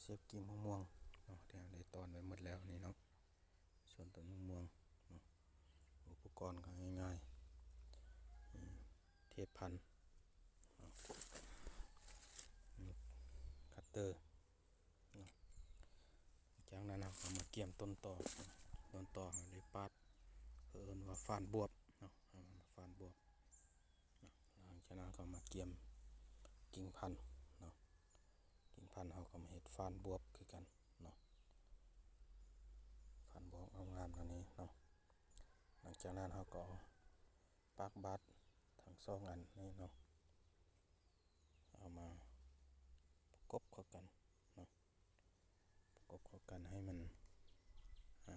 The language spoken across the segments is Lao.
ກັບກິ່ງໝາກມ່ວງເນາະ ທີ່ເຮົາໄດ້ຕອນໄວ້ໝົດແລ້ວນີ້ເນາະ. ສ່ວນຕົ້ນໝາກມ່ວງເນາະ ອຸປະກອນກໍງ່າຍໆ ເທບພັນເນາະ ຄັດເຕີເນາະ. ຈາກນັ້ນເຮົາກໍມາກຽມຕົ້ນຕໍເນາະ ຕົ້ນຕໍເຮົາໄດ້ປາດ ເອີ້ນວ່າຟານບວບເນາະ ຟານບວບເນາະ. ຫຼັງຈາກນັ້ນກໍມາກຽມກິ່ງພັນເນາະ ກິ່ງພັນເຮົາກໍມາເຮັດຟານບວບຄືກັນເນາະ ຟານບວບງາມໆ ແນວນີ້ເນາະ. ຫຼັງຈາກນັ້ນເຮົາກໍເອົາປາກບາດທັງສອງອັນນີ້ເນາະ ເອົາມາປະກົບເຂົ້າກັນເນາະ ປະກົບເຂົ້າກັນໃຫ້ມັນ ອາ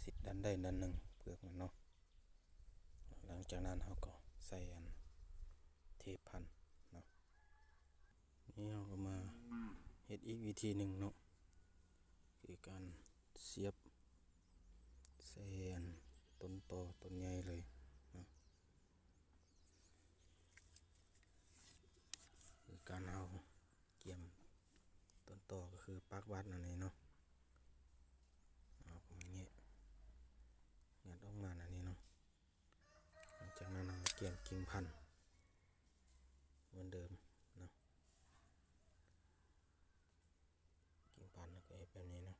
ຊິດດ້ານໃດດ້ານໜຶ່ງ ເປືອກມັນເນາະ. ຫຼັງຈາກນັ້ນເຮົາກໍໃສ່ອັນເທບພັນເນາະ. ນີ້ເຮົາກໍມາເຮັດອີກວິທີໜຶ່ງເນາະ ຄືການສຽບໃສ່ອັນຕົ້ນຕໍຕົ້ນໃຫຍ່ເລີຍເນາະ ຄືການເອົາກຽມຕົ້ນຕໍ ກໍຄືປາກບາດອັນນີ້ເນາະ ເອົາມາແຫຍະ ງັດອອກມາອັນນີ້ເນາະ. ຫຼັງຈາກນັ້ນເຮົາກຽມກິ່ງພັນເໝືອນເດີມເນາະ ກິ່ງພັນກໍເຮັດແບບນີ້ເນາະ.